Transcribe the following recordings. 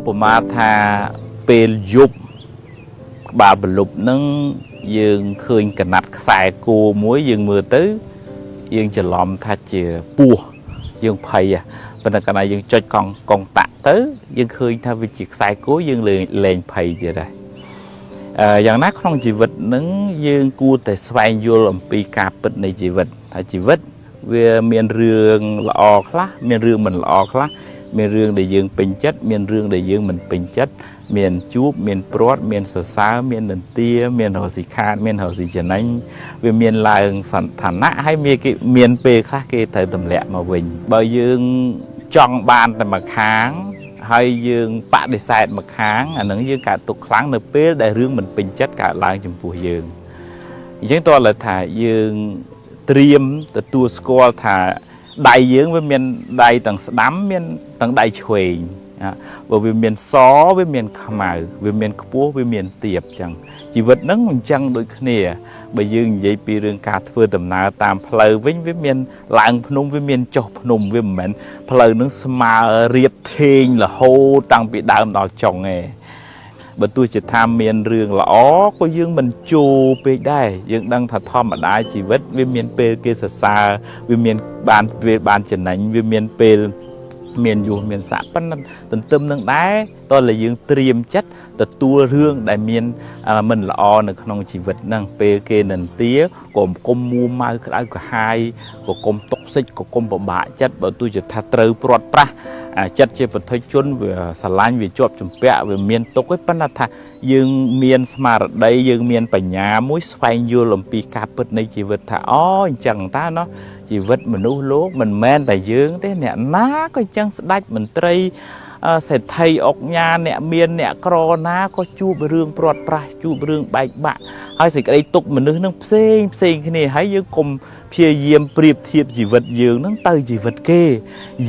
ឧបមាថាពេលយប់ក្បាលប្រលប់នឹងយើងឃើញកណាត់ខ្សែគោមួយយើងមើលទៅយើងច្រឡំថាជាពស់យើងភ័យប៉ុន្តែកាលណាយើងចុចកង់កុងតាក់ទៅយើងឃើញថាវាជាខ្សែគោយើងលែងភ័យទៀតហើយយ៉ាងណាក្នុងជីវិតនឹងយើងគួរតែស្វែងយល់អំពីការពិតនៃជីវិតថាជីវិតវាមានរឿងល្អខ្លះមានរឿងមិនល្អខ្លះមានរឿងដែលយើងពេញចិត្តមានរឿងដែលយើងមិនពេញចិត្តមានជួបមានព្រាត់មានសរសើរមាននន្ទាមានរស់ស៊ីខាតមានរស់ស៊ីចំណេញវាមានឡើងសន្តានៈហើយមានគេមានពេលខ្លះគេត្រូវទម្លាក់មកវិញបើយើងចង់បានតែមួយខាងហើយយើងបដិសេធមួយខាងអានឹងយើងកើតទុកខ្លាំងនៅពេលដែលរឿងមិនពេញចិត្តកើតឡើងចំពោះយើងអញ្ចឹងតើលើថាយើងត្រៀមទទួលស្គាល់ថាដៃយើងវាមានដៃទាំងស្ដាំមានទាំងដៃឆ្វេងបើវាមានសវាមានខ្មៅវាមានខ្ពស់វាមានទាបអញ្ចឹងជីវិតហ្នឹងអញ្ចឹងដូចគ្នាបើយើងនិយាយពីរឿងការធ្វើដំណើរតាមផ្លូវវិញវាមានឡើងភ្នំវាមានចុះភ្នំវាមិនមែនផ្លូវហ្នឹងស្មើរៀបថេងរហូតតាំងពីដើមដល់ចុងទេបើទោះជាថាមានរឿងល្អក៏យើងមិនជោពេកដែរយើងដឹងថាធម្មតាជីវិតវាមានពេលគេសរសើរវាមានបានពេលបានចំណេញវាមានពេលមានយុះមានស័កប៉ុន្តែទន្ទឹមនឹងដែរតើតែយើងត្រៀមចិត្តទទួលរឿងដែលមានមិនល្អនៅក្នុងជីវិតហ្នឹងពេលគេនិន្ទាក៏កុំមួម៉ៅក្តៅក្រហាយក៏កុំតុកសិចក៏កុំពិបាកចិត្តបើទោះជាថាត្រូវព្រាត់ប្រាសចិត្តជាពុទ្ធជនវាស្រឡាញ់វាជាប់ជំពាក់វាមានទុកឯប៉ុន្តែថាយើងមានស្មារតីយើងមានបញ្ញាមួយស្វែងយល់អំពីការពិតនៃជីវិតថាអូអញ្ចឹងតើណោះជីវិតមនុស្សលោកមិនមែនតែយើងទេអ្នកណាក៏អញ្ចឹងស្ដេចមន្ត្រីសេដ្ឋីអុកញ៉ាអ្នកមានអ្នកក្រណាក៏ជួបរឿងព្រាត់ប្រាសជួបរឿងបែកបាក់ហើយសេចក្តីទុក្ខមនុស្សនឹងផ្សេងផ្សេងគ្នាហើយយើងកុំព្យាយាមប្រៀបធៀបជីវិតយើងនឹងទៅជីវិតគេ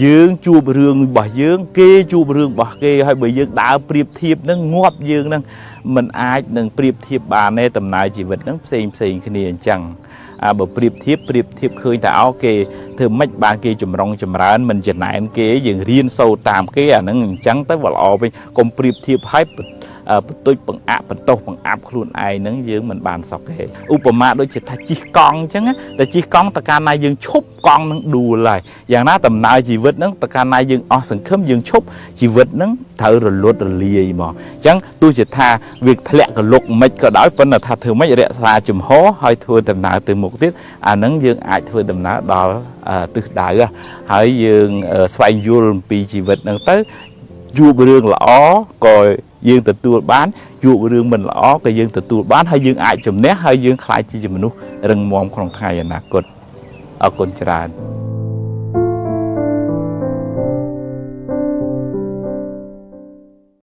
យើងជួបរឿងរបស់យើងគេជួបរឿងរបស់គេហើយបើយើងដើរប្រៀបធៀបនឹងងាប់យើងនឹងមិនអាចនឹងប្រៀបធៀបបានទេដំណើរជីវិតនឹងផ្សេងផ្សេងគ្នាអញ្ចឹងបើប្រៀបធៀបប្រៀបធៀបឃើញថាអូគេធ្វើម៉េចបានគេចម្រុងចម្រើនមិនចំណែនគេយើងរៀនសូត្រតាមគេអាហ្នឹងអញ្ចឹងទៅវាល្អវិញកុំប្រៀបធៀបឲ្យបន្ទុចបង្អាក់បន្ទោសបង្អាប់ខ្លួនឯងហ្នឹងយើងមិនបានសុខទេឧបមាដូចជាថាជិះកង់អញ្ចឹងតែជិះកង់តកាលណាយើងឈប់កង់នឹងដួលហើយយ៉ាងណាដំណើរជីវិតហ្នឹងតកាលណាយើងអស់សង្ឃឹមយើងឈប់ជីវិតហ្នឹងត្រូវរលត់រលាយមកអញ្ចឹងទោះជាថាវាធ្លាក់កលុកមិនក៏ដោយប៉ុន្តែថាធ្វើម៉េចរក្សាជំហរហើយធ្វើដំណើរទៅមុខទៀតអាហ្នឹងយើងអាចធ្វើដំណើរដល់ទិសដៅហើយយើងស្វែងយល់អំពីជីវិតហ្នឹងទៅជួបរឿងល្អក៏យើងទទួលបានជួបរឿងមិនល្អក៏យើងទទួលបានហើយយើងអាចជំនះហើយយើងក្លាយជាមនុស្សរឹងមាំក្នុងថ្ងៃអនាគតអរគុណច្រើន។